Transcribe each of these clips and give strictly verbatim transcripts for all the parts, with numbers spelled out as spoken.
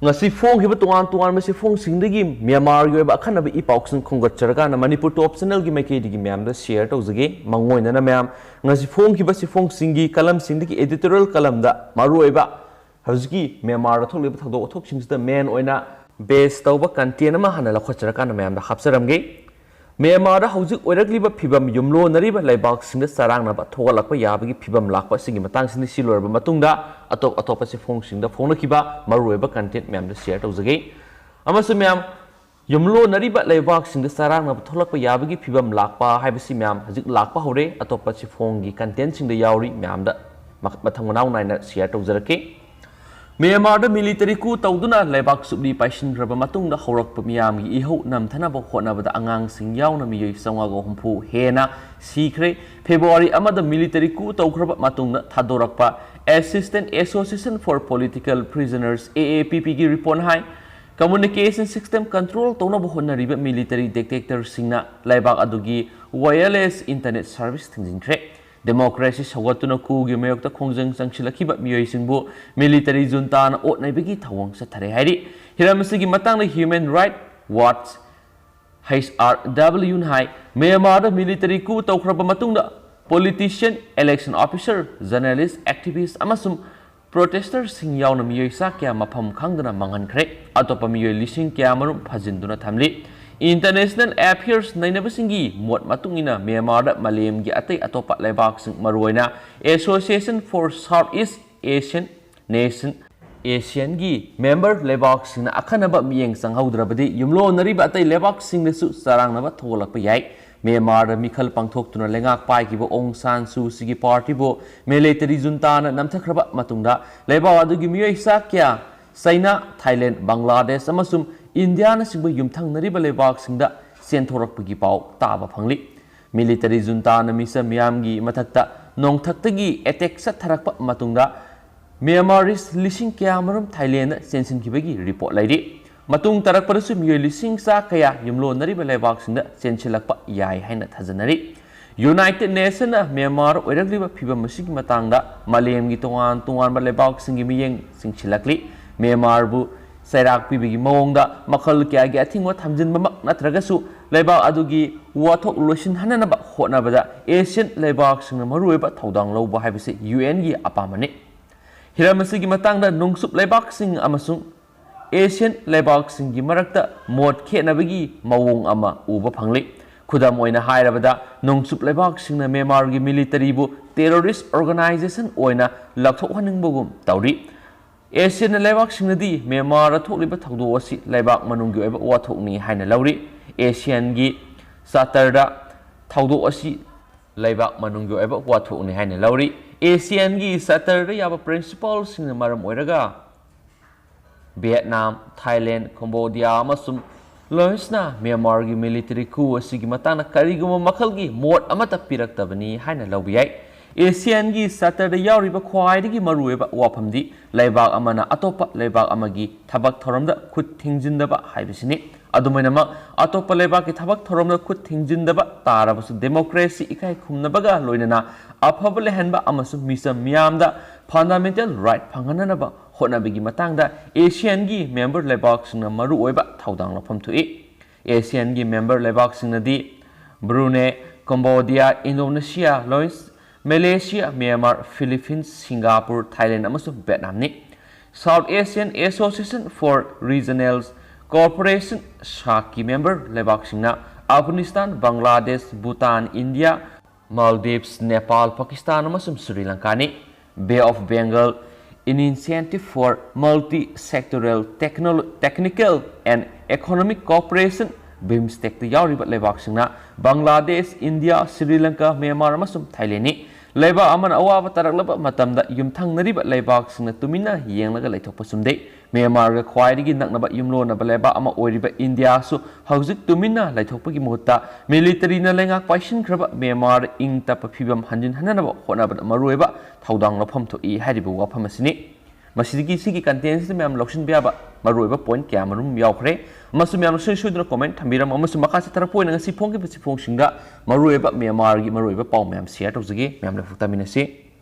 ꯉꯁꯤ ꯐꯣꯡꯈꯤꯕ ꯇꯣꯉꯥꯟ ꯇꯣꯉꯥꯟꯕ ꯁꯤꯐꯣꯡꯁꯤꯡꯗꯒꯤ ꯃ꯭ꯌꯥꯟꯃꯥꯔꯒꯤ ꯑꯣꯏꯕ ꯑꯈꯟꯅꯕ ꯏ ꯄꯥꯎꯁꯤꯡ ꯈꯣꯝꯒꯠꯆꯔꯀꯥꯟꯗ ꯃꯅꯤꯄꯨꯔ ꯇꯣꯞ ꯆꯦꯅꯦꯜꯒꯤ ꯃꯥꯏꯀꯩꯗꯒꯤ ꯃꯌꯥꯝꯗ ꯁꯤꯌꯔ ꯇꯧꯖꯒꯦ꯫ ꯃꯥꯡꯑꯣꯏꯅꯅ ꯃꯌꯥꯝ, ꯉꯁꯤ ꯐꯣꯡꯈꯤꯕ ꯁꯤꯐꯣꯡꯁꯤꯡꯒꯤ ꯀꯂꯝꯁꯤꯡꯗꯒꯤ editorial ꯀꯂꯝꯗ ꯃꯔꯨꯑꯣꯏꯕ ꯍꯧꯖꯤꯛꯀꯤ ꯃ꯭ꯌꯥꯟꯃꯥꯔꯗ ꯊꯣꯛꯂꯤꯕ ꯊꯧꯗꯣꯛ ꯋꯥꯊꯣꯛꯁꯤꯡꯁꯤꯗ ꯃꯦꯟ ꯑꯣꯏꯅ ꯕꯦꯁ ꯇꯧꯕ ꯀꯟꯇꯦꯟ ꯑꯃ ꯍꯥꯟꯅ ꯂꯧꯈꯠꯆꯔꯀꯥꯟꯗ ꯃꯌꯥꯝꯗ ꯍꯥꯞꯆꯔꯝꯒꯦ꯫ ꯃ꯭ꯌꯥꯟꯃꯥꯔꯗ ꯍꯧꯖꯤꯛ ꯑꯣꯏꯔꯛꯂꯤꯕ ꯐꯤꯕꯝ ꯌꯨꯝꯂꯣꯟꯅꯔꯤꯕ ꯂꯩꯕꯥꯛꯁꯤꯡꯗ ꯆꯔꯥꯡꯅꯕ ꯊꯣꯛꯍꯜꯂꯛꯄ ꯌꯥꯕꯒꯤ ꯐꯤꯕꯝ ꯂꯥꯛꯄ ꯑꯁꯤꯒꯤ ꯃꯇꯥꯡꯁꯤꯅ ꯁꯤ ꯂꯣꯏꯔꯕ ꯃꯇꯨꯡꯗ ꯑꯇꯣꯞ ꯑꯇꯣꯞꯄ ꯁꯤꯐꯣꯡꯁꯤꯡꯗ ꯐꯣꯡꯅꯈꯤꯕ ꯃꯔꯨꯑꯣꯏꯕ ꯀꯟꯇꯦꯟ ꯃꯌꯥꯝꯗ ꯁꯤꯌꯔ ꯇꯧꯖꯒꯦ꯫ ꯑꯃꯁꯨꯡ ꯃꯌꯥꯝ, ꯌꯨꯝꯂꯣꯟꯅꯔꯤꯕ ꯂꯩꯕꯥꯛꯁꯤꯡꯗ ꯆꯔꯥꯡꯅꯕ ꯊꯣꯛꯂꯛꯄ ꯌꯥꯕꯒꯤ ꯐꯤꯕꯝ ꯂꯥꯛꯄ ꯍꯥꯏꯕꯁꯤ ꯃꯌꯥꯝ ꯍꯧꯖꯤꯛ ꯂꯥꯛꯄ ꯍꯧꯔꯦ꯫ ꯑꯇꯣꯞꯄ ꯁꯤꯐꯣꯡꯒꯤ ꯀꯟꯇꯦꯟꯁꯤꯡꯗ ꯌꯥꯎꯔꯤ ꯃꯌꯥꯝꯗ ꯃ-, ꯃꯊꯪ ꯃꯅꯥꯎ ꯅꯥꯏꯅ ꯁꯤꯌꯔ ꯇꯧꯖꯔꯛꯀꯦ꯫ ꯃ꯭ꯌꯥꯟꯃꯥꯔꯗ ꯃꯤꯂꯤꯇꯔꯤ ꯀꯨ ꯇꯧꯗꯨꯅ ꯂꯩꯕꯥꯛ ꯆꯨꯞꯂꯤ ꯄꯥꯏꯁꯤꯟꯈ꯭ꯔꯕ ꯃꯇꯨꯡꯗ ꯍꯧꯔꯛꯄ ꯃꯤꯌꯥꯝꯒꯤ ꯏꯍꯧ ꯅꯝꯊꯅꯕ ꯍꯣꯠꯅꯕꯗ ꯑꯉꯥꯡꯁꯤꯡ ꯌꯥꯎꯅ ꯃꯤꯑꯣꯏ ꯆꯥꯝꯃꯉꯥꯒ ꯍꯨꯝꯐꯨ ꯍꯦꯟꯅ ꯁꯤꯈ꯭ꯔꯦ꯫ ꯐꯦꯕ꯭ꯔꯨꯋꯥꯔꯤ ꯑꯃꯗ ꯃꯤꯂꯤꯇꯔꯤ ꯀꯨ ꯇꯧꯈ꯭ꯔꯕ ꯃꯇꯨꯡꯗ ꯊꯥꯗꯣꯔꯛꯄ Assistance Association for Political Prisoners, A A P P, ꯒꯤ ꯔꯤꯄꯣꯔꯠꯅ ꯍꯥꯏ, communication system control ꯇꯧꯅꯕ ꯍꯣꯠꯅꯔꯤꯕ ꯃꯤꯂꯤꯇꯔꯤ ꯗꯤꯛꯇꯦꯛꯇꯔꯁꯤꯡꯅ ꯂꯩꯕꯥꯛ ꯑꯗꯨꯒꯤ wireless internet service ꯊꯤꯡꯖꯤꯟꯈ꯭ꯔꯦ꯫ ꯗꯦꯃꯣꯀ꯭ꯔꯦꯁꯤ ꯁꯧꯒꯠꯇꯨꯅ ꯀꯨꯒꯤ ꯃꯥꯌꯣꯛꯇ ꯈꯣꯡꯖꯪ ꯆꯪꯁꯤꯜꯂꯛꯈꯤꯕ ꯃꯤꯑꯣꯏꯁꯤꯡꯕꯨ ꯃꯤꯂꯤꯇꯔꯤ ꯖꯨꯟꯇꯥꯅ ꯑꯣꯠ ꯅꯩꯕꯒꯤ ꯊꯧꯑꯣꯡ ꯆꯠꯊꯔꯦ ꯍꯥꯏꯔꯤ꯫ ꯍꯤꯔꯝ ꯑꯁꯤꯒꯤ ꯃꯇꯥꯡꯗ Human Rights Watch, H R W, ꯅ ꯍꯥꯏ, ꯃ꯭ꯌꯥꯟꯃꯥꯔꯗ ꯃꯤꯂꯤꯇꯔꯤ ꯀꯨ ꯇꯧꯈ꯭ꯔꯕ ꯃꯇꯨꯡꯗ politician, election officer, journalist, activist ꯑꯃꯁꯨꯡ protester ꯁꯤꯡ ꯌꯥꯎꯅ ꯃꯤꯑꯣꯏ ꯆꯥ ꯀꯌꯥ ꯃꯐꯝ ꯈꯪꯗꯅ ꯃꯥꯡꯍꯟꯈ꯭ꯔꯦ꯫ ꯑꯇꯣꯞꯄ ꯃꯤꯑꯣꯏ ꯂꯤꯁꯤꯡ ꯀꯌꯥꯃꯔꯨꯝ ꯐꯥꯖꯤꯟꯗꯨꯅ ꯊꯝꯂꯤ꯫ International affairs ꯅꯩꯅꯕꯁꯤꯡꯒꯤ ꯃꯣꯠ ꯃꯇꯨꯡ ꯏꯟꯅ ꯃ꯭ꯌꯥꯟꯃꯥꯔꯗ ꯃꯥꯂꯦꯝꯒꯤ ꯑꯇꯩ ꯑꯇꯣꯞꯄ ꯂꯩꯕꯥꯛꯁꯤꯡ, ꯃꯔꯨꯑꯣꯏꯅ Association for Southeast Asian Nation, ASEAN ꯒꯤ member ꯂꯩꯕꯥꯛꯁꯤꯡꯅ ꯑꯈꯟꯅꯕ ꯃꯤꯠꯌꯦꯡ ꯆꯪꯍꯧꯗ꯭ꯔꯕꯗꯤ ꯌꯨꯝꯂꯣꯟꯅꯔꯤꯕ ꯑꯇꯩ ꯂꯩꯕꯥꯛꯁꯤꯡꯗꯁꯨ ꯆꯔꯥꯡꯅꯕ ꯊꯣꯛꯂꯛꯄ ꯌꯥꯏ꯫ ꯃ꯭ꯌꯥꯟꯃꯥꯔꯗ ꯃꯤꯈꯜ ꯄꯥꯡꯊꯣꯛꯇꯨꯅ ꯂꯩꯉꯥꯛ ꯄꯥꯏꯈꯤꯕ ꯑꯣꯡ ꯁꯥꯟ ꯁꯨ ꯆꯤꯒꯤ ꯄꯥꯔꯇꯤꯕꯨ ꯃꯤꯂꯤꯇꯔꯤ ꯖꯨꯟꯇꯥꯅ ꯅꯝꯊꯈ꯭ꯔꯕ ꯃꯇꯨꯡꯗ ꯂꯩꯕꯥꯛ ꯑꯗꯨꯒꯤ ꯃꯤꯑꯣꯏ ꯆꯥ ꯀꯌꯥ ꯆꯩꯅꯥ, ꯊꯥꯏꯂꯦꯟ, ꯕꯪꯒ꯭ꯂꯥꯗꯦꯁ ꯑꯃꯁꯨꯡ ꯏꯟꯗꯤꯌꯥꯅꯆꯤꯡꯕ ꯌꯨꯝꯊꯪꯅꯔꯤꯕ ꯂꯩꯕꯥꯛꯁꯤꯡꯗ ꯆꯦꯟꯊꯣꯔꯛꯄꯒꯤ ꯄꯥꯎ ꯇꯥꯕ ꯐꯪꯂꯤ꯫ ꯃꯤꯂꯤꯇꯔꯤ ꯖꯨꯟꯇꯥꯅ ꯃꯤꯆꯝ ꯃꯤꯌꯥꯝꯒꯤ ꯃꯊꯛꯇ ꯅꯣꯡꯊꯛꯇꯒꯤ attack ꯆꯠꯊꯔꯛꯄ ꯃꯇꯨꯡꯗ ꯃ꯭ꯌꯥꯟꯃꯥꯔꯤꯁ ꯂꯤꯁꯤꯡ ꯀꯌꯥꯃꯔꯨꯝ ꯊꯥꯏꯂꯦꯟꯗ ꯆꯦꯟꯁꯤꯟꯈꯤꯕꯒꯤ ꯔꯤꯄꯣꯔꯠ ꯂꯩꯔꯤ꯫ ꯃꯇꯨꯡ ꯇꯥꯔꯛꯄꯗꯁꯨ ꯃꯤꯑꯣꯏ ꯂꯤꯁꯤꯡ ꯆꯥ ꯀꯌꯥ ꯌꯨꯝꯂꯣꯟꯅꯔꯤꯕ ꯂꯩꯕꯥꯛꯁꯤꯡꯗ ꯆꯦꯟꯁꯤꯜꯂꯛꯄ ꯌꯥꯏ ꯍꯥꯏꯅ ꯊꯥꯖꯅꯔꯤ꯫ United Nation ꯅ ꯃ꯭ꯌꯥꯟꯃꯥꯔ ꯑꯣꯏꯔꯛꯂꯤꯕ ꯐꯤꯕꯝ ꯑꯁꯤꯒꯤ ꯃꯇꯥꯡꯗ ꯃꯥꯂꯦꯝꯒꯤ ꯇꯣꯉꯥꯟ ꯇꯣꯉꯥꯟꯕ ꯂꯩꯕꯥꯛꯁꯤꯡꯒꯤ ꯃꯤꯠꯌꯦꯡ ꯆꯤꯡꯁꯤꯜꯂꯛꯂꯤ꯫ ꯃ꯭ꯌꯥꯟꯃꯥꯔꯕꯨ ꯆꯩꯔꯥꯛ ꯄꯤꯕꯒꯤ ꯃꯑꯣꯡꯗ ꯃꯈꯜ ꯀꯌꯥꯒꯤ ꯑꯊꯤꯡꯕ ꯊꯝꯖꯤꯟꯕꯃꯛ ꯅꯠꯇ꯭ꯔꯒꯁꯨ, ꯂꯩꯕꯥꯛ ꯑꯗꯨꯒꯤ ꯋꯥꯊꯣꯛ ꯂꯣꯏꯁꯤꯟꯍꯟꯅꯅꯕ ꯍꯣꯠꯅꯕꯗ ꯑꯦꯁꯤꯌꯥꯟ ꯂꯩꯕꯥꯛꯁꯤꯡꯅ ꯃꯔꯨꯑꯣꯏꯕ ꯊꯧꯗꯥꯡ ꯂꯧꯕ ꯍꯥꯏꯕꯁꯤ ꯌꯨ ꯑꯦꯟꯒꯤ ꯑꯄꯥꯝꯕꯅꯤ꯫ ꯍꯤꯔꯝ ꯑꯁꯤꯒꯤ ꯃꯇꯥꯡꯗ ꯅꯣꯡꯆꯨꯞ ꯂꯩꯕꯥꯛꯁꯤꯡ ꯑꯃꯁꯨꯡ ꯑꯦꯁꯤꯌꯥꯟ ꯂꯩꯕꯥꯛꯁꯤꯡꯒꯤ ꯃꯔꯛꯇ ꯃꯣꯠ ꯈꯦꯠꯅꯕꯒꯤ ꯃꯑꯣꯡ ꯑꯃ ꯎꯕ ꯐꯪꯂꯤ꯫ ꯈꯨꯗꯝ ꯑꯣꯏꯅ ꯍꯥꯏꯔꯕꯗ, ꯅꯣꯡꯆꯨꯞ ꯂꯩꯕꯥꯛꯁꯤꯡꯅ ꯃ꯭ꯌꯥꯟꯃꯥꯔꯒꯤ ꯃꯤꯂꯤꯇꯔꯤꯕꯨ ꯇꯦꯔꯣꯔꯤꯁ꯭ꯠ ꯑꯣꯔꯒꯅꯥꯏꯖꯦꯁꯟ ꯑꯣꯏꯅ ꯂꯥꯎꯊꯣꯛꯍꯟꯅꯤꯡꯕꯒꯨꯝ ꯇꯧꯔꯤ꯫ ꯑꯦꯁꯤꯌꯥꯟ ꯂꯩꯕꯥꯛꯁꯤꯡꯅꯗꯤ ꯃ꯭ꯌꯥꯟꯃꯥꯔꯗ ꯊꯣꯛꯂꯤꯕ ꯊꯧꯗꯣꯛ ꯑꯁꯤ ꯂꯩꯕꯥꯛ ꯃꯅꯨꯡꯒꯤ ꯑꯣꯏꯕ ꯋꯥꯊꯣꯛꯅꯤ ꯍꯥꯏꯅ ꯂꯧꯔꯤ꯫ ꯑꯦꯁꯤꯌꯥꯟꯒꯤ ꯆꯥꯔꯇꯔꯗ ꯊꯧꯗꯣꯛ ꯑꯁꯤ ꯂꯩꯕꯥꯛ ꯃꯅꯨꯡꯒꯤ ꯑꯣꯏꯕ ꯋꯥꯊꯣꯛꯅꯤ ꯍꯥꯏꯅ ꯂꯧꯔꯤ꯫ ꯑꯦꯁꯤꯌꯥꯟꯒꯤ ꯆꯥꯔꯇꯔꯗ ꯌꯥꯕ ꯄ꯭ꯔꯤꯟꯁꯤꯄꯜꯁꯤꯡꯅ ꯃꯔꯝ ꯑꯣꯏꯔꯒ ꯚꯤꯌꯦꯠꯅꯥꯝ, ꯊꯥꯏꯂꯦꯟ, ꯀꯝꯕꯣꯗꯤꯌꯥ ꯑꯃꯁꯨꯡ ꯂꯥꯑꯣꯁꯅ ꯃ꯭ꯌꯥꯟꯃꯥꯔꯒꯤ ꯃꯤꯂꯤꯇꯔꯤ ꯀꯨ ꯑꯁꯤꯒꯤ ꯃꯇꯥꯡꯗ ꯀꯔꯤꯒꯨꯝꯕ ꯃꯈꯜꯒꯤ ꯃꯣꯠ ꯑꯃꯠꯇ ꯄꯤꯔꯛꯇꯕꯅꯤ ꯍꯥꯏꯅ ꯂꯧꯕ ꯌꯥꯏ꯫ ꯑꯦꯁꯤꯌꯥꯟꯒꯤ ꯆꯥꯔꯇꯔꯗ ꯌꯥꯎꯔꯤꯕ ꯈ꯭ꯋꯥꯏꯗꯒꯤ ꯃꯔꯨꯑꯣꯏꯕ ꯋꯥꯐꯝꯗꯤ ꯂꯩꯕꯥꯛ ꯑꯃꯅ ꯑꯇꯣꯞꯄ ꯂꯩꯕꯥꯛ ꯑꯃꯒꯤ ꯊꯕꯛ ꯊꯧꯔꯝꯗ ꯈꯨꯠ ꯊꯤꯡꯖꯤꯟꯗꯕ ꯍꯥꯏꯕꯁꯤꯅꯤ꯫ ꯑꯗꯨꯝ ꯑꯣꯏꯅꯃꯛ, ꯑꯇꯣꯞꯄ ꯂꯩꯕꯥꯛꯀꯤ ꯊꯕꯛ ꯊꯧꯔꯝꯗ ꯈꯨꯠ ꯊꯤꯡꯖꯤꯟꯗꯕ ꯇꯥꯔꯕꯁꯨ, ꯗꯦꯃꯣꯀ꯭ꯔꯦꯁꯤ ꯏꯀꯥꯏ ꯈꯨꯝꯅꯕꯒ ꯂꯣꯏꯅꯅ ꯑꯐꯕ ꯂꯩꯍꯟꯕ ꯑꯃꯁꯨꯡ ꯃꯤꯆꯝ ꯃꯤꯌꯥꯝꯗ ꯐꯟꯗꯥꯃꯦꯟꯇꯦꯜ ꯔꯥꯏꯠ ꯐꯪꯍꯟꯅꯅꯕ ꯍꯣꯠꯅꯕꯒꯤ ꯃꯇꯥꯡꯗ ꯑꯦꯁꯤꯌꯥꯟꯒꯤ ꯃꯦꯝꯕꯔ ꯂꯩꯕꯥꯛꯁꯤꯡꯅ ꯃꯔꯨꯑꯣꯏꯕ ꯊꯧꯗꯥꯡ ꯂꯧꯐꯝ ꯊꯣꯛꯏ꯫ ꯑꯦꯁꯤꯌꯥꯟꯒꯤ ꯃꯦꯝꯕꯔ ꯂꯩꯕꯥꯛꯁꯤꯡꯅꯗꯤ Brunei, Cambodia, Indonesia, Laos, Malaysia, Myanmar, Philippines, Singapore, Thailand ꯑꯃꯁꯨꯡ ꯚꯤꯌꯦꯠꯅꯥꯝꯅꯤ꯫ South Asian Association for Regional Cooperation, ꯁꯥꯛꯀꯤ ꯃꯦꯝꯕꯔ ꯂꯩꯕꯥꯛꯁꯤꯡꯅ ꯑꯐꯒꯥꯅꯤꯁꯇꯥꯟ, ꯕꯪꯒ꯭ꯂꯥꯗꯦꯁ, ꯚꯨꯇꯥꯟ, ꯏꯟꯗꯤꯌꯥ, ꯃꯥꯜꯗꯤꯚꯁ, ꯅꯦꯄꯥꯜ, ꯄꯥꯀꯤꯁꯇꯥꯟ ꯑꯃꯁꯨꯡ Sri ꯂꯪꯀꯥꯅꯤ꯫ Bay of Bengal Initiative for Multi-Sectoral Technol-, Technical and Economic Cooperation, ꯕꯤꯝꯁꯇꯦꯛꯇ ꯌꯥꯎꯔꯤꯕ ꯂꯩꯕꯥꯛꯁꯤꯡꯅ ꯕꯪꯒ꯭ꯂꯥꯗꯦꯁ, ꯏꯟꯗꯤꯌꯥ, ꯁ꯭ꯔꯤ ꯂꯪꯀꯥ, ꯃ꯭ꯌꯥꯟꯃꯥꯔ ꯑꯃꯁꯨꯡ ꯊꯥꯏꯂꯦꯟꯅꯤ꯫ ꯂꯩꯕꯥꯛ ꯑꯃꯅ ꯑꯋꯥꯕ ꯇꯥꯔꯛꯂꯕ ꯃꯇꯝꯗ ꯌꯨꯝꯊꯪꯅꯔꯤꯕ ꯂꯩꯕꯥꯛꯁꯤꯡꯅ ꯇꯨꯃꯤꯟꯅ ꯌꯦꯡꯂꯒ ꯂꯩꯊꯣꯛꯄ ꯆꯨꯝꯗꯦ꯫ ꯃ꯭ꯌꯥꯟꯃꯥꯔꯒ ꯈ꯭ꯋꯥꯏꯗꯒꯤ ꯅꯛꯅꯕ ꯌꯨꯝꯂꯣꯟꯅꯕ ꯂꯩꯕꯥꯛ ꯑꯃ ꯑꯣꯏꯔꯤꯕ ꯏꯟꯗꯤꯌꯥꯁꯨ ꯍꯧꯖꯤꯛ ꯇꯨꯃꯤꯟꯅ ꯂꯩꯊꯣꯛꯄꯒꯤ ꯃꯍꯨꯠꯇ, ꯃꯤꯂꯤꯇꯔꯤꯅ ꯂꯩꯉꯥꯛ ꯄꯥꯏꯁꯤꯟꯈ꯭ꯔꯕ ꯃ꯭ꯌꯥꯟꯃꯥꯔꯗ ꯏꯪ ꯇꯞꯄ ꯐꯤꯕꯝ ꯍꯟꯖꯤꯟꯍꯟꯅꯕ ꯍꯣꯠꯅꯕꯗ ꯃꯔꯨꯑꯣꯏꯕ ꯊꯧꯗꯥꯡ ꯂꯧꯐꯝ ꯊꯣꯛꯏ ꯍꯥꯏꯔꯤꯕ ꯋꯥꯐꯝ ꯑꯁꯤꯅꯤ꯫ ꯃꯁꯤꯗꯒꯤ ꯁꯤꯒꯤ content ꯑꯁꯤꯗ ꯃꯌꯥꯝ ꯂꯧꯁꯤꯟꯕ ꯌꯥꯕ ꯃꯔꯨꯑꯣꯏꯕ point ꯀꯌꯥ ꯃꯔꯨꯝ ꯌꯥꯎꯈ꯭ꯔꯦ꯫ ꯑꯃꯁꯨꯡ ꯃꯌꯥꯝꯅ ꯁꯣꯏ ꯁꯣꯏꯗꯅ comment ꯊꯝꯕꯤꯔꯝꯃꯨ, ꯑꯃꯁꯨꯡ ꯃꯈꯥ ꯆꯠꯊꯔꯛꯄ ꯑꯣꯏꯅ ꯉꯁꯤ ꯐꯣꯡꯈꯤꯕ ꯆꯦꯐꯣꯡꯁꯤꯡꯗ ꯃꯔꯨꯑꯣꯏꯕ ꯃ꯭ꯌꯥꯟꯃꯥꯔꯒꯤ ꯃꯔꯨꯑꯣꯏꯕ ꯄꯥꯎ ꯃꯌꯥꯝ share ꯇꯧꯖꯒꯦ꯫ ꯃꯌꯥꯝ ꯂꯥꯏꯕꯛ ꯇꯥꯃꯤꯟꯅꯁꯤ꯫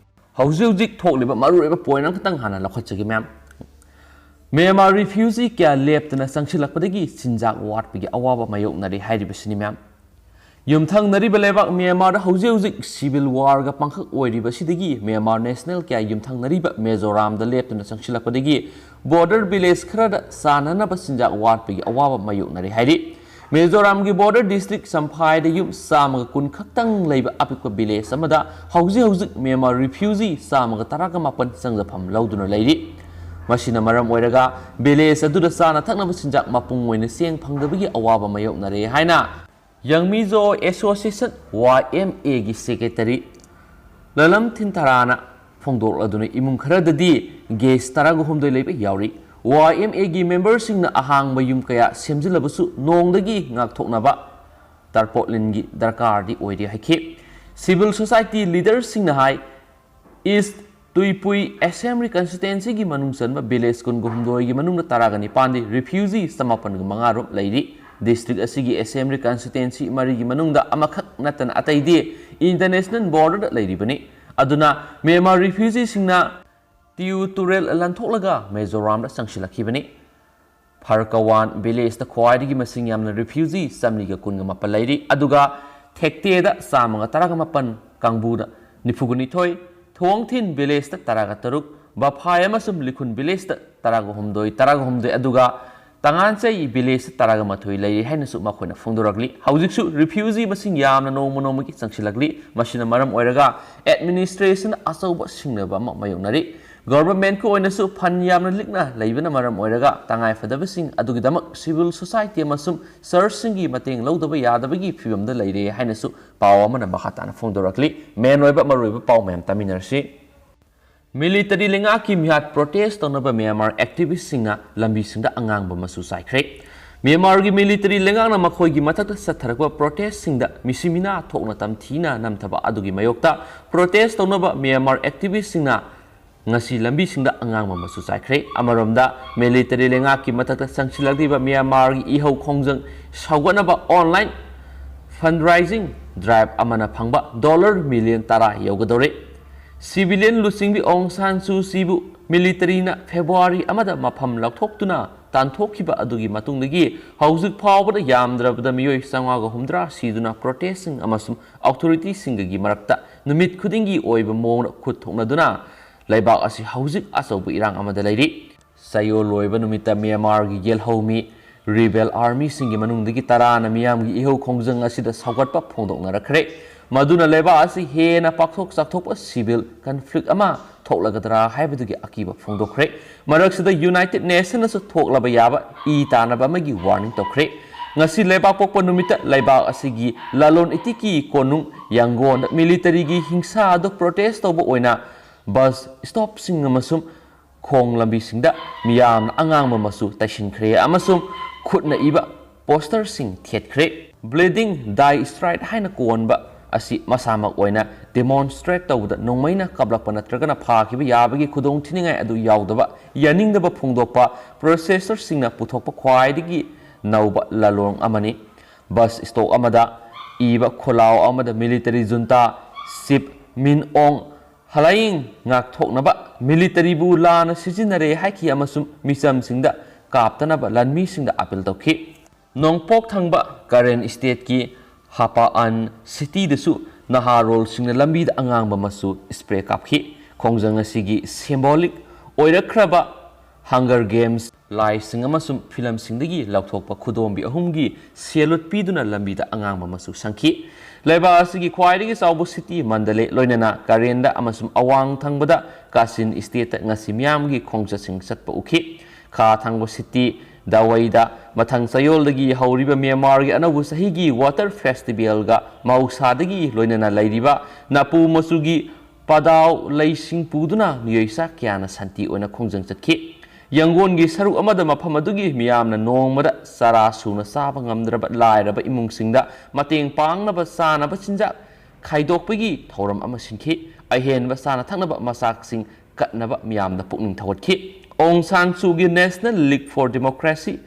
ꯍꯧꯖꯤꯛ ꯍꯧꯖꯤꯛ ꯊꯣꯛꯂꯤꯕ ꯃꯔꯨꯑꯣꯏꯕ point ꯑꯃꯈꯛꯇꯪ ꯍꯥꯟꯅ ꯂꯧꯈꯠꯆꯒꯦ ꯃꯌꯥꯝ꯫ ꯃ꯭ꯌꯥꯟꯃꯥꯔ ꯔꯤꯐ꯭ꯌꯨꯖꯤ ꯀꯌꯥ ꯂꯦꯞꯇꯅ ꯆꯪꯁꯤꯜꯂꯛꯄꯗꯒꯤ ꯆꯤꯟꯖꯥꯛ ꯋꯥꯠꯄꯒꯤ ꯑꯋꯥꯕ ꯃꯥꯌꯣꯛꯅꯔꯤ ꯍꯥꯏꯔꯤꯕꯁꯤꯅꯤ, ꯃꯌꯥꯝ꯫ ꯌꯨꯝꯊꯪꯅꯔꯤꯕ ꯂꯩꯕꯥꯛ ꯃ꯭ꯌꯥꯟꯃꯥꯔꯗ ꯍꯧꯖꯤꯛ ꯍꯧꯖꯤꯛ ꯁꯤꯚꯤꯜ ꯋꯥꯔꯒ ꯄꯥꯡꯈꯛ ꯑꯣꯏꯔꯤꯕꯁꯤꯗꯒꯤ ꯃ꯭ꯌꯥꯟꯃꯥꯔ ꯅꯦꯁꯅꯦꯜ ꯀꯌꯥ ꯌꯨꯝꯊꯪꯅꯔꯤꯕ ꯃꯤꯖꯣꯔꯥꯝꯗ ꯂꯦꯞꯇꯨꯅ ꯆꯪꯁꯤꯜꯂꯛꯄꯗꯒꯤ ꯕꯣꯔꯗꯔ ꯚꯤꯂꯦꯖ ꯈꯔꯗ ꯆꯥꯅꯅꯕ ꯆꯤꯟꯖꯥꯛ ꯋꯥꯠꯄꯒꯤ ꯑꯋꯥꯕ ꯃꯥꯌꯣꯛꯅꯔꯤ ꯍꯥꯏꯔꯤ꯫ ꯃꯤꯖꯣꯔꯥꯝꯒꯤ ꯕꯣꯔꯗꯔ ꯗꯤꯁꯇ꯭ꯔꯤꯛ ꯆꯝꯐꯥꯏꯗ ꯌꯨꯝ ꯆꯥꯝꯃꯒ ꯀꯨꯟ ꯈꯛꯇꯪ ꯂꯩꯕ ꯑꯄꯤꯛꯄ ꯚꯤꯂꯦꯖ ꯑꯃꯗ ꯍꯧꯖꯤꯛ ꯍꯧꯖꯤꯛ ꯃ꯭ꯌꯥꯟꯃꯥꯔ ꯔꯤꯐ꯭ꯌꯨꯖꯤ ꯆꯥꯝꯃꯒ ꯇꯔꯥꯒ ꯃꯥꯄꯟ ꯆꯪꯖꯐꯝ ꯂꯧꯗꯨꯅ ꯂꯩꯔꯤ꯫ ꯃꯁꯤꯅ ꯃꯔꯝ ꯑꯣꯏꯔꯒ ꯚꯤꯂꯦꯖ ꯑꯗꯨꯗ ꯆꯥꯅ ꯊꯛꯅꯕ ꯆꯤꯟꯖꯥꯛ ꯃꯄꯨꯡ ꯑꯣꯏꯅ ꯆꯦꯡ ꯐꯪꯗꯕꯒꯤ ꯑꯋꯥꯕ ꯃꯥꯌꯣꯛꯅꯔꯦ ꯍꯥꯏꯅ ꯌꯪꯃꯤꯖꯣ ꯑꯦꯁꯣꯁꯤꯌꯦꯁꯟ, ꯋꯥꯏ ꯑꯦꯝ ꯑꯦꯒꯤ ꯁꯦꯀ꯭ꯔꯦꯇꯔꯤ ꯂꯂꯝ ꯊꯤꯟꯊꯔꯥꯅ ꯐꯣꯡꯗꯣꯛꯂꯗꯨꯅ, ꯏꯃꯨꯡ ꯈꯔꯗꯗꯤ ꯒꯦꯁ ꯇꯔꯥꯒ ꯍꯨꯝꯗꯣꯏ ꯂꯩꯕ ꯌꯥꯎꯔꯤ꯫ ꯋꯥꯏ ꯑꯦꯝ ꯑꯦꯒꯤ ꯃꯦꯝꯕꯔꯁꯤꯡꯅ ꯑꯍꯥꯡꯕ ꯌꯨꯝ ꯀꯌꯥ ꯁꯦꯝꯖꯤꯜꯂꯕꯁꯨ ꯅꯣꯡꯗꯒꯤ ꯉꯥꯛꯊꯣꯛꯅꯕ ꯇꯥꯔꯄꯣꯂꯤꯟꯒꯤ ꯗꯔꯀꯥꯔꯗꯤ ꯑꯣꯏꯔꯤ ꯍꯥꯏꯈꯤ꯫ ꯁꯤꯚꯤꯜ ꯁꯣꯁꯥꯏꯇꯤ ꯂꯤꯗꯔꯁꯤꯡꯅ ꯍꯥꯏ, ꯏꯁ ꯇꯨꯏꯄꯨꯏ ꯑꯦꯁꯦꯝꯕ꯭ꯂꯤ ꯀꯟꯁꯇꯤꯇ꯭ꯋꯦꯟꯁꯤꯒꯤ ꯃꯅꯨꯡ ꯆꯟꯕ ꯚꯤꯂꯦꯖ ꯀꯨꯟꯒ ꯍꯨꯝꯗꯣꯏꯒꯤ ꯃꯅꯨꯡꯗ ꯇꯔꯥꯒ ꯅꯤꯄꯥꯟꯗꯤ ꯔꯤꯐ꯭ꯌꯨꯖꯤ ꯆꯃꯥꯄꯟꯒ ꯃꯉꯥ ꯔꯣꯝ ꯂꯩꯔꯤ꯫ ꯗꯤꯁꯇ꯭ꯔꯤꯛ ꯑꯁꯤꯒꯤ ꯑꯦꯁꯦꯝꯕ꯭ꯂꯤ ꯀꯟꯁꯇꯤꯇ꯭ꯋꯦꯟꯁꯤ ꯃꯔꯤꯒꯤ ꯃꯅꯨꯡꯗ ꯑꯃꯈꯛ ꯅꯠꯇꯅ ꯑꯇꯩꯗꯤ ꯏꯟꯇꯔꯅꯦꯁꯅꯦꯜ ꯕꯣꯔꯗꯔꯗ ꯂꯩꯔꯤꯕꯅꯤ꯫ ꯑꯗꯨꯅ ꯃ꯭ꯌꯥꯟꯃꯥꯔ ꯔꯤꯐ꯭ꯌꯨꯖꯤꯁꯤꯡꯅ ꯇꯤꯌꯨ ꯇꯨꯔꯦꯜ ꯂꯥꯟꯊꯣꯛꯂꯒ ꯃꯤꯖꯣꯔꯥꯝꯗ ꯆꯪꯁꯤꯜꯂꯛꯈꯤꯕꯅꯤ꯫ ꯐꯔꯀꯋꯥꯟ ꯚꯤꯂꯦꯖꯇ ꯈ꯭ꯋꯥꯏꯗꯒꯤ ꯃꯁꯤꯡ ꯌꯥꯝꯅ ꯔꯤꯐ꯭ꯌꯨꯖꯤ ꯆꯥꯃꯔꯤꯒ ꯀꯨꯟꯒ ꯃꯥꯄꯟ ꯂꯩꯔꯤ, ꯑꯗꯨꯒ ꯊꯦꯛꯇꯦꯗ ꯆꯥꯝꯃꯒ ꯇꯔꯥꯒ ꯃꯥꯄꯟ, ꯀꯥꯡꯕꯨꯗ ꯅꯤꯐꯨꯒ ꯅꯤꯊꯣꯏ, ꯊꯣꯡꯊꯤꯟ ꯚꯤꯂꯦꯖꯇ ꯇꯔꯥꯒ ꯇꯔꯨꯛ, ꯕꯐꯥꯏ ꯑꯃꯁꯨꯡ ꯂꯤꯈꯨꯟ ꯚꯤꯂꯦꯖꯇ ꯇꯔꯥꯒ ꯍꯨꯝꯗꯣꯏ, ꯇꯔꯥꯒ ꯍꯨꯝꯗꯣꯏ, ꯑꯗꯨꯒ ꯇꯉꯥꯟꯆꯩ ꯚꯤꯂꯦꯖꯇ ꯇꯔꯥꯒ ꯃꯥꯊꯣꯏ ꯂꯩꯔꯤ ꯍꯥꯏꯅꯁꯨ ꯃꯈꯣꯏꯅ ꯐꯣꯡꯗꯣꯔꯛꯂꯤ꯫ ꯍꯧꯖꯤꯛꯁꯨ ꯔꯤꯐ꯭ꯌꯨꯖꯤ ꯃꯁꯤꯡ ꯌꯥꯝꯅ ꯅꯣꯡꯃ ꯅꯣꯡꯃꯒꯤ ꯆꯪꯁꯤꯜꯂꯛꯂꯤ꯫ ꯃꯁꯤꯅ ꯃꯔꯝ ꯑꯣꯏꯔꯒ ꯑꯦꯗꯃꯤꯅꯤꯁꯇ꯭ꯔꯦꯁꯟ ꯑꯆꯧꯕ ꯁꯤꯡꯅꯕ ꯑꯃ ꯃꯥꯌꯣꯛꯅꯔꯤ꯫ ꯒꯚꯔꯟꯃꯦꯟꯠꯀꯤ ꯑꯣꯏꯅꯁꯨ ꯐꯟ ꯌꯥꯝꯅ ꯂꯤꯛꯅ ꯂꯩꯕꯅ ꯃꯔꯝ ꯑꯣꯏꯔꯒ ꯇꯉꯥꯏꯐꯗꯕꯁꯤꯡ ꯑꯗꯨꯒꯤꯗꯃꯛ ꯁꯤꯚꯤꯜ ꯁꯣꯁꯥꯏꯇꯤ ꯑꯃꯁꯨꯡ ꯆꯔꯆꯁꯤꯡꯒꯤ ꯃꯇꯦꯡ ꯂꯧꯗꯕ ꯌꯥꯗꯕꯒꯤ ꯐꯤꯕꯝꯗ ꯂꯩꯔꯦ ꯍꯥꯏꯅꯁꯨ ꯄꯥꯎ ꯑꯃꯅ ꯃꯈꯥ ꯇꯥꯅ ꯐꯣꯡꯗꯣꯔꯛꯂꯤ꯫ ꯃꯦꯟ ꯑꯣꯏꯕ ꯃꯔꯨꯑꯣꯏꯕ ꯄꯥꯎ ꯃꯌꯥꯝ ꯇꯥꯃꯤꯟꯅꯔꯁꯤ꯫ ꯃꯤꯂꯤꯇꯔꯤ ꯂꯩꯉꯥꯛꯀꯤ ꯃꯤꯍꯥꯠ ꯄ꯭ꯔꯣꯇꯦꯁ ꯇꯧꯅꯕ ꯃ꯭ꯌꯥꯟꯃꯥꯔ ꯑꯦꯛꯇꯤꯚꯤꯁꯁꯤꯡꯅ ꯂꯝꯕꯤꯁꯤꯡꯗ ꯑꯉꯥꯡꯕ ꯃꯆꯨ ꯆꯥꯏꯈ꯭ꯔꯦ꯫ ꯃ꯭ꯌꯥꯟꯃꯥꯔꯒꯤ ꯃꯤꯂꯤꯇꯔꯤ ꯂꯩꯉꯥꯛꯅ ꯃꯈꯣꯏꯒꯤ ꯃꯊꯛꯇ ꯆꯠꯊꯔꯛꯄ ꯄ꯭ꯔꯣꯇꯦꯁꯁꯤꯡꯗ ꯃꯤꯁꯤ ꯃꯤꯅꯥ ꯊꯣꯛꯅ ꯇꯝꯊꯤꯅ ꯅꯝꯊꯕ ꯑꯗꯨꯒꯤ ꯃꯥꯌꯣꯛꯇ ꯄ꯭ꯔꯣꯇꯦꯁ ꯇꯧꯅꯕ ꯃ꯭ꯌꯥꯟꯃꯥꯔ ꯑꯦꯛꯇꯤꯚꯤꯁꯁꯤꯡꯅ ꯉꯁꯤ ꯂꯝꯕꯤꯁꯤꯡꯗ ꯑꯉꯥꯡꯕ ꯃꯆꯨ ꯆꯥꯏꯈ꯭ꯔꯦ꯫ ꯑꯃꯔꯣꯝꯗ, ꯃꯤꯂꯤꯇꯔꯤ ꯂꯩꯉꯥꯛꯀꯤ ꯃꯊꯛꯇ ꯆꯪꯁꯤꯜꯂꯛꯂꯤꯕ ꯃ꯭ꯌꯥꯟꯃꯥꯔꯒꯤ ꯏꯍꯧ ꯈꯣꯡꯖꯪ ꯁꯧꯒꯠꯅꯕ ꯑꯣꯟꯂꯥꯏꯟ ꯐꯟꯗ꯭ꯔꯥꯏꯖꯤꯡ ꯗ꯭ꯔꯥꯏꯚ ꯑꯃꯅ ꯐꯪꯕ ꯗꯣꯂꯔ ꯃꯤꯂꯤꯌꯟ ꯇꯔꯥ ꯌꯧꯒꯗꯧꯔꯦ꯫ ꯁꯤꯚꯤꯂꯤꯌꯟ ꯂꯨꯆꯤꯡꯕꯤ ꯑꯣꯡ ꯁꯥꯟ ꯁꯨ ꯆꯤꯕꯨ ꯃꯤꯂꯤꯇꯔꯤꯅ ꯐꯦꯕ꯭ꯔꯨꯋꯥꯔꯤ ꯑꯃꯗ ꯃꯐꯝ ꯂꯧꯊꯣꯛꯇꯨꯅ ꯇꯥꯟꯊꯣꯛꯈꯤꯕ ꯑꯗꯨꯒꯤ ꯃꯇꯨꯡꯗꯒꯤ ꯍꯧꯖꯤꯛ ꯐꯥꯎꯕꯗ ꯌꯥꯝꯗ꯭ꯔꯕꯗ ꯃꯤꯑꯣꯏ ꯆꯥꯝꯃꯉꯥꯒ ꯍꯨꯝꯗ꯭ꯔꯥ ꯁꯤꯗꯨꯅ ꯄ꯭ꯔꯣꯇꯦꯁꯁꯤꯡ ꯑꯃꯁꯨꯡ ꯑꯣꯊꯣꯔꯤꯇꯤꯁꯤꯡꯒꯒꯤ ꯃꯔꯛꯇ ꯅꯨꯃꯤꯠ ꯈꯨꯗꯤꯡꯒꯤ ꯑꯣꯏꯕ ꯃꯑꯣꯡꯗ ꯈꯨꯠ ꯊꯣꯛꯅꯗꯨꯅ ꯂꯩꯕꯥꯛ ꯑꯁꯤ ꯍꯧꯖꯤꯛ ꯑꯆꯧꯕ ꯏꯔꯥꯡ ꯑꯃꯗ ꯂꯩꯔꯤ꯫ ꯆꯌꯣꯜ ꯂꯣꯏꯕ ꯅꯨꯃꯤꯠꯇ ꯃ꯭ꯌꯥꯟꯃꯥꯔꯒꯤ ꯌꯦꯜꯍꯧꯃꯤ ꯔꯤꯕꯦꯜ ꯑꯥꯔꯃꯤꯁꯤꯡꯒꯤ ꯃꯅꯨꯡꯗꯒꯤ ꯇꯔꯥꯅ ꯃꯤꯌꯥꯝꯒꯤ ꯏꯍꯧ ꯈꯣꯡꯖꯪ ꯑꯁꯤꯗ ꯁꯧꯒꯠꯄ ꯐꯣꯡꯗꯣꯛꯅꯔꯛꯈ꯭ꯔꯦ꯫ ꯃꯗꯨꯅ ꯂꯩꯕꯥꯛ ꯑꯁꯤ ꯍꯦꯟꯅ ꯄꯥꯛꯊꯣꯛ ꯆꯥꯎꯊꯣꯛꯄ ꯁꯤꯚꯤꯜ ꯀꯟꯐ꯭ꯂꯤꯛ ꯑꯃ ꯊꯣꯛꯂꯒꯗ꯭ꯔꯥ ꯍꯥꯏꯕꯗꯨꯒꯤ ꯑꯀꯤꯕ ꯐꯣꯡꯗꯣꯛꯈ꯭ꯔꯦ꯫ ꯃꯔꯛꯁꯤꯗ ꯌꯨꯅꯥꯏꯇꯦꯗ ꯅꯦꯁꯟꯅꯁꯨ ꯊꯣꯛꯂꯕ ꯌꯥꯕ ꯏ ꯇꯥꯅꯕ ꯑꯃꯒꯤ ꯋꯥꯔꯅꯤꯡ ꯇꯧꯈ꯭ꯔꯦ꯫ ꯉꯁꯤ ꯂꯩꯕꯥꯛ ꯄꯣꯛꯄ ꯅꯨꯃꯤꯠꯇ ꯂꯩꯕꯥꯛ ꯑꯁꯤꯒꯤ ꯂꯂꯣꯟ ꯏꯇꯤꯛꯀꯤ ꯀꯣꯅꯨꯡ ꯌꯥꯡꯒꯣꯟꯗ ꯃꯤꯂꯤꯇꯔꯤꯒꯤ ꯍꯤꯡꯁꯥ ꯑꯗꯨ ꯄ꯭ꯔꯣꯇꯦꯁ ꯇꯧꯕ ꯑꯣꯏꯅ ꯕꯁ ꯁ꯭ꯇꯣꯞꯁꯤꯡ ꯑꯃꯁꯨꯡ ꯈꯣꯡ ꯂꯝꯕꯤꯁꯤꯡꯗ ꯃꯤꯌꯥꯝꯅ ꯑꯉꯥꯡꯕ ꯃꯆꯨ ꯇꯩꯁꯤꯟꯈ꯭ꯔꯦ ꯑꯃꯁꯨꯡ ꯈꯨꯠꯅ ꯏꯕ ꯄꯣꯁꯇꯔꯁꯤꯡ ꯊꯦꯠꯈ꯭ꯔꯦ꯫ ꯕ꯭ꯂꯤꯗꯤꯡ ꯗꯥꯏ ꯁ꯭ꯇ꯭ꯔꯥꯏꯠ ꯍꯥꯏꯅ ꯀꯣꯟꯕ ꯑꯁꯤ ꯃꯁꯥꯃꯛ ꯑꯣꯏꯅ ꯗꯦꯃꯣꯟꯁꯇ꯭ꯔꯦꯠ ꯇꯧꯕꯗ ꯅꯣꯡꯃꯩꯅ ꯀꯥꯞꯂꯛꯄ ꯅꯠꯇ꯭ꯔꯒꯅ ꯐꯥꯈꯤꯕ ꯌꯥꯕꯒꯤ ꯈꯨꯗꯣꯡꯊꯤꯅꯤꯡꯉꯥꯏ ꯑꯗꯨ ꯌꯥꯎꯗꯕ ꯌꯥꯅꯤꯡꯗꯕ ꯐꯣꯡꯗꯣꯛꯄ ꯄ꯭ꯔꯣꯇꯦꯁꯇꯔꯁꯤꯡꯅ ꯄꯨꯊꯣꯛꯄ ꯈ꯭ꯋꯥꯏꯗꯒꯤ ꯅꯧꯕ ꯂꯥꯂꯣꯡ ꯑꯃꯅꯤ꯫ ꯕꯁ ꯁ꯭ꯇꯣꯞ ꯑꯃꯗ ꯏꯕ ꯈꯣꯜꯂꯥꯎ ꯑꯃꯗ ꯃꯤꯂꯤꯇꯔꯤ ꯖꯨꯟꯇꯥ ꯆꯤꯐ ꯃꯤꯟ ꯑꯣꯡ ꯍꯂꯥꯌꯤꯡ ꯉꯥꯛꯊꯣꯛꯅꯕ ꯃꯤꯂꯤꯇꯔꯤꯕꯨ ꯂꯥꯟꯅ ꯁꯤꯖꯤꯟꯅꯔꯦ ꯍꯥꯏꯈꯤ ꯑꯃꯁꯨꯡ ꯃꯤꯆꯝꯁꯤꯡꯗ ꯀꯥꯞꯇꯅꯕ ꯂꯥꯟꯃꯤꯁꯤꯡꯗ ꯑꯥꯄꯤꯜ ꯇꯧꯈꯤ꯫ ꯅꯣꯡꯄꯣꯛ ꯊꯪꯕ ꯀꯔꯦꯟ ꯁ꯭ꯇꯦꯠꯀꯤ ꯍꯥꯄꯥꯑꯟ ꯁꯤꯇꯤꯗꯁꯨ ꯅꯍꯥꯔꯣꯜꯁꯤꯡꯅ ꯂꯝꯕꯤꯗ ꯑꯉꯥꯡꯕ ꯃꯆꯨ ꯁ꯭ꯄ꯭ꯔꯦ ꯀꯥꯞꯈꯤ꯫ ꯈꯣꯡꯖꯪ ꯑꯁꯤꯒꯤ ꯁꯤꯝꯕꯣꯂꯤꯛ ꯑꯣꯏꯔꯛꯈ꯭ꯔꯕ ꯍꯪꯒꯔ ꯒꯦꯝꯁ, ꯂꯥꯏꯁꯤꯡ ꯑꯃꯁꯨꯡ ꯐꯤꯂꯝꯁꯤꯡꯗꯒꯤ ꯂꯧꯊꯣꯛꯄ ꯈꯨꯗꯣꯝꯕꯤ ꯑꯍꯨꯝꯒꯤ ꯁꯦꯂꯨꯠ ꯄꯤꯗꯨꯅ ꯂꯝꯕꯤꯗ ꯑꯉꯥꯡꯕ ꯃꯆꯨ ꯁꯪꯈꯤ꯫ ꯂꯩꯕꯥꯛ ꯑꯁꯤꯒꯤ ꯈ꯭ꯋꯥꯏꯗꯒꯤ ꯆꯥꯎꯕ ꯁꯤꯇꯤ ꯃꯟꯗꯂꯦ, ꯂꯣꯏꯅꯅ ꯀꯔꯦꯟꯗ ꯑꯃꯁꯨꯡ ꯑꯋꯥꯡ ꯊꯪꯕꯗ ꯀꯥꯆꯤꯟ ꯁ꯭ꯇꯦꯠꯇ ꯉꯁꯤ ꯃꯤꯌꯥꯝꯒꯤ ꯈꯣꯡꯆꯠꯁꯤꯡ ꯆꯠꯄ ꯎꯈꯤ꯫ ꯈꯥ ꯊꯪꯕ ꯁꯤꯇꯤ ꯗꯋꯩꯗ ꯃꯊꯪ ꯆꯌꯣꯜꯗꯒꯤ ꯍꯧꯔꯤꯕ ꯃ꯭ꯌꯥꯟꯃꯥꯔꯒꯤ ꯑꯅꯧꯕ ꯆꯍꯤꯒꯤ ꯋꯥꯇꯔ ꯐꯦꯁꯇꯤꯚꯦꯜꯒ ꯃꯍꯧꯁꯥꯗꯒꯤ ꯂꯣꯏꯅꯅ ꯂꯩꯔꯤꯕ ꯅꯥꯄꯨ ꯃꯆꯨꯒꯤ ꯄꯥꯗꯥꯎ ꯂꯩꯁꯤꯡ ꯄꯨꯗꯨꯅ ꯃꯤꯑꯣꯏ ꯆꯥ ꯀꯌꯥꯅ ꯁꯥꯟꯇꯤ ꯑꯣꯏꯅ ꯈꯣꯡꯖꯪ ꯆꯠꯈꯤ꯫ ꯌꯥꯡꯒꯣꯟꯒꯤ ꯁꯔꯨꯛ ꯑꯃꯗ ꯃꯐꯝ ꯑꯗꯨꯒꯤ ꯃꯤꯌꯥꯝꯅ ꯅꯣꯡꯃꯗ ꯆꯔꯥ ꯁꯨꯅ ꯆꯥꯕ ꯉꯝꯗ꯭ꯔꯕ ꯂꯥꯏꯔꯕ ꯏꯃꯨꯡꯁꯤꯡꯗ ꯃꯇꯦꯡ ꯄꯥꯡꯅꯕ ꯆꯥꯅꯕ ꯆꯤꯟꯖꯥꯛ ꯈꯥꯏꯗꯣꯛꯄꯒꯤ ꯊꯧꯔꯝ ꯑꯃ ꯁꯤꯟꯈꯤ꯫ ꯑꯍꯦꯟꯕ ꯆꯥꯅ ꯊꯛꯅꯕ ꯃꯆꯥꯛꯁꯤꯡ ꯀꯠꯅꯕ ꯃꯤꯌꯥꯝꯗ ꯄꯨꯛꯅꯤꯡ ꯊꯧꯒꯠꯈꯤ꯫ Aung San Suu Kyi National League for Democracy,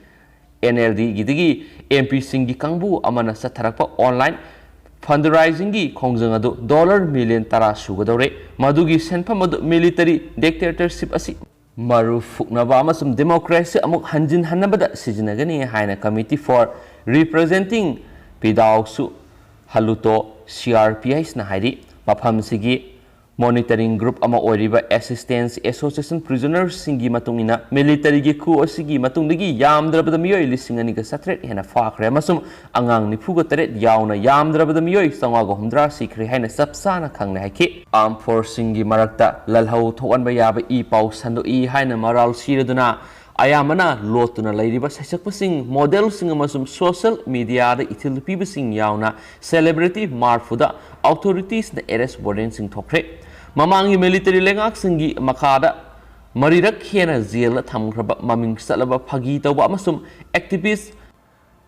N L ꯗꯤꯒꯤꯗꯒꯤ ꯑꯦꯝ ꯄꯤꯁꯤꯡꯒꯤ ꯀꯥꯡꯕꯨ ꯑꯃꯅ ꯆꯠꯊꯔꯛꯄ ꯑꯣꯟꯂꯥꯏꯟ Fundraisingꯒꯤ ꯈꯣꯡꯖꯪ ꯑꯗꯨ dollar million ꯇꯔꯥ ꯁꯨꯒꯗꯧꯔꯦ꯫ ꯃꯗꯨꯒꯤ ꯁꯦꯟꯐꯝ ꯑꯗꯨ military dictatorship ꯑꯁꯤ ꯃꯔꯨ ꯐꯨꯛꯅꯕ ꯑꯃꯁꯨꯡ democracy ꯑꯃꯨꯛ ꯍꯟꯖꯤꯟꯍꯟꯅꯕꯗ ꯁꯤꯖꯤꯟꯅꯒꯅꯤ ꯍꯥꯏꯅ Committee for Representing Pidao Suu Khullithood, C R P H ꯅ ꯍꯥꯏꯔꯤ꯫ ꯃꯐꯝꯁꯤꯒꯤ monitoring group ꯑꯃ ꯑꯣꯏꯔꯤꯕ Assistance Association Prisonersꯁꯤꯡꯒꯤ ꯃꯇꯨꯡ ꯏꯟꯅ, militaryꯒꯤ coup ꯑꯁꯤꯒꯤ ꯃꯇꯨꯡꯗꯒꯤ ꯌꯥꯝꯗ꯭ꯔꯕꯗ ꯃꯤꯑꯣꯏ ꯂꯤꯁꯤꯡ ꯑꯅꯤꯒ ꯆꯥꯇ꯭ꯔꯦꯠ ꯍꯦꯟꯅ ꯐꯥꯈ꯭ꯔꯦ ꯑꯃꯁꯨꯡ ꯑꯉꯥꯡ ꯅꯤꯐꯨꯒ ꯇꯔꯦꯠ ꯌꯥꯎꯅ ꯌꯥꯝꯗ꯭ꯔꯕꯗ ꯃꯤꯑꯣꯏ ꯆꯥꯝꯃꯉꯥꯒ ꯍꯨꯝꯗ꯭ꯔꯥ ꯁꯤꯈ꯭ꯔꯦ ꯍꯥꯏꯅ ꯆꯞ ꯆꯥꯅ ꯈꯪꯂꯦ ꯍꯥꯏꯈꯤ꯫ Armed forceꯁꯤꯡꯒꯤ ꯃꯔꯛꯇ ꯂꯜꯍꯧ ꯊꯣꯛꯍꯟꯕ ꯌꯥꯕ ꯏ ꯄꯥꯎ ꯁꯟꯗꯣꯛꯏ ꯍꯥꯏꯅ ꯃꯔꯥꯜ ꯁꯤꯔꯗꯨꯅ ꯑꯌꯥꯝꯕꯅ ꯂꯣꯠꯇꯨꯅ ꯂꯩꯔꯤꯕ ꯁꯩꯁꯛꯄꯁꯤꯡ, modelꯁꯤꯡ ꯑꯃꯁꯨꯡ social mediaꯗ ꯏꯊꯤꯜ ꯄꯤꯕꯁꯤꯡ ꯌꯥꯎꯅ celebrity ꯃꯔꯐꯨꯗ authoritiesꯅ arrest warrantꯁꯤꯡ ꯊꯣꯛꯈ꯭ꯔꯦ꯫ ꯃꯃꯥꯡꯒꯤ military ꯂꯩꯉꯥꯛꯁꯤꯡꯒꯤ ꯃꯈꯥꯗ ꯃꯔꯤꯔꯛ ꯍꯦꯟꯅ ꯖꯦꯜꯗ ꯊꯝꯈ꯭ꯔꯕ ꯃꯃꯤꯡ ꯆꯠꯂꯕ ꯐꯥꯒꯤ ꯇꯧꯕ ꯑꯃꯁꯨꯡ activist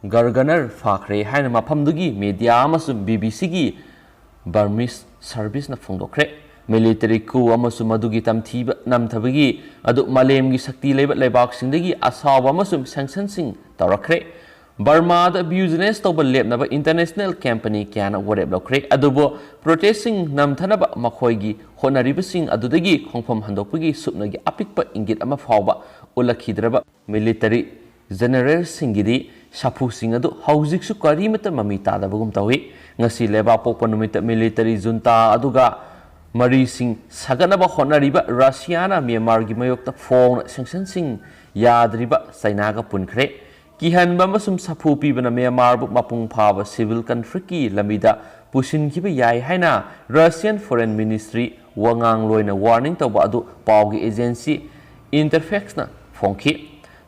Garganar ꯐꯥꯈ꯭ꯔꯦ ꯍꯥꯏꯅ ꯃꯐꯝꯗꯨꯒꯤ media ꯑꯃꯁꯨꯡ B B Cꯒꯤ Burmese serviceꯅ ꯐꯣꯡꯗꯣꯛꯈ꯭ꯔꯦ꯫ Military coup ꯑꯃꯁꯨꯡ ꯃꯗꯨꯒꯤ ꯇꯝꯊꯤꯕ ꯅꯝꯊꯕꯒꯤ ꯑꯗꯨ ꯃꯥꯂꯦꯝꯒꯤ ꯁꯛꯇꯤ ꯂꯩꯕ ꯂꯩꯕꯥꯛꯁꯤꯡꯗꯒꯤ ꯑꯁꯥꯎꯕ ꯑꯃꯁꯨꯡ sanctionꯁꯤꯡ ꯇꯧꯔꯛꯈ꯭ꯔꯦ꯫ ꯕꯔꯃꯥꯗ business ꯇꯧꯕ ꯂꯦꯞꯅꯕ international company ꯀꯌꯥꯅ ꯋꯥꯔꯦꯞ ꯂꯧꯈ꯭ꯔꯦ, ꯑꯗꯨꯕꯨ protestꯁꯤꯡ ꯅꯝꯊꯅꯕ ꯃꯈꯣꯏꯒꯤ ꯍꯣꯠꯅꯔꯤꯕꯁꯤꯡ ꯑꯗꯨꯗꯒꯤ ꯈꯣꯡꯐꯝ ꯍꯟꯗꯣꯛꯄꯒꯤ ꯁꯨꯞꯅꯒꯤ ꯑꯄꯤꯛꯄ ꯏꯪꯒꯤꯠ ꯑꯃ ꯐꯥꯎꯕ ꯎꯠꯂꯛꯈꯤꯗ꯭ꯔꯕ military generalꯁꯤꯡꯒꯤꯗꯤ ꯁꯥꯐꯨꯁꯤꯡ ꯑꯗꯨ ꯍꯧꯖꯤꯛꯁꯨ ꯀꯔꯤꯃꯠꯇ ꯃꯃꯤ ꯇꯥꯗꯕꯒꯨꯝ ꯇꯧꯏ꯫ ꯉꯁꯤ ꯂꯩꯕꯥꯛꯄꯣꯛꯄ ꯅꯨꯃꯤꯠꯇ military junta ꯑꯗꯨꯒ ꯃꯔꯤꯁꯤꯡ ꯁꯥꯒꯠꯅꯕ ꯍꯣꯠꯅꯔꯤꯕ ꯔꯁꯤꯌꯥꯅ ꯃ꯭ꯌꯥꯟꯃꯥꯔꯒꯤ ꯃꯥꯌꯣꯛꯇ ꯐꯣꯡꯅ sanctionꯁꯤꯡ ꯌꯥꯗ꯭ꯔꯤꯕ ꯆꯥꯏꯅꯥꯒ ꯄꯨꯟꯈ꯭ꯔꯦ꯫ ꯀꯤꯍꯟꯕ ꯑꯃꯁꯨꯡ ꯁꯥꯐꯨ ꯄꯤꯕꯅ ꯃ꯭ꯌꯥꯟꯃꯥꯔꯕꯨ ꯃꯄꯨꯡ ꯐꯥꯕ civil conflictꯀꯤ ꯂꯝꯕꯤꯗ ꯄꯨꯁꯤꯟꯈꯤꯕ ꯌꯥꯏ ꯍꯥꯏꯅ Russian Foreign Ministry ꯋꯥꯉꯥꯡꯂꯣꯏꯅ warning ꯇꯧꯕ ꯑꯗꯨ ꯄꯥꯎꯒꯤ agency Interfacena ꯐꯣꯡꯈꯤ꯫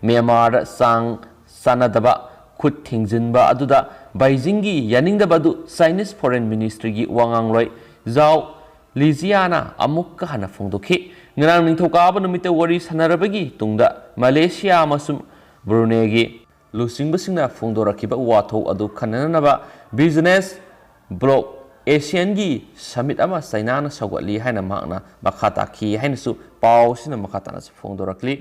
ꯃ꯭ꯌꯥꯟꯃꯥꯔꯗ ꯆꯥꯡ ꯆꯥꯟꯅꯗꯕ ꯈꯨꯠ ꯊꯤꯡꯖꯤꯟꯕ ꯑꯗꯨꯗ ꯕꯩꯖꯤꯡꯒꯤ ꯌꯥꯅꯤꯡꯗꯕ ꯑꯗꯨ Chinese Foreign Ministryꯒꯤ ꯋꯥꯉꯥꯡꯂꯣꯏ ꯖꯥꯎ ꯂꯤꯖꯤꯌꯥꯅ ꯑꯃꯨꯛꯀ ꯍꯟꯅ ꯐꯣꯡꯗꯣꯛꯈꯤ꯫ ꯉꯔꯥꯡ ꯅꯤꯡꯊꯧꯀꯥꯕ ꯅꯨꯃꯤꯠꯇ ꯋꯥꯔꯤ ꯁꯥꯟꯅꯔꯕꯒꯤ ꯇꯨꯡꯗ ꯃꯂꯦꯁꯤꯌꯥ ꯑꯃꯁꯨꯡ ꯕ꯭ꯔꯨꯅꯦꯒꯤ ꯂꯨꯆꯤꯡꯕꯁꯤꯡꯅ ꯐꯣꯡꯗꯣꯔꯛꯈꯤꯕ ꯋꯥꯊꯣꯛ ꯑꯗꯨ ꯈꯟꯅꯅꯕ business bloc ASEANꯒꯤ summit ꯑꯃ ꯆꯥꯏꯅꯥꯅ ꯁꯧꯒꯠꯂꯤ ꯍꯥꯏꯅ ꯃꯍꯥꯛꯅ ꯃꯈꯥ ꯇꯥꯈꯤ ꯍꯥꯏꯅꯁꯨ ꯄꯥꯎ ꯑꯁꯤꯅ ꯃꯈꯥ ꯇꯥꯅꯁꯨ ꯐꯣꯡꯗꯣꯔꯛꯂꯤ꯫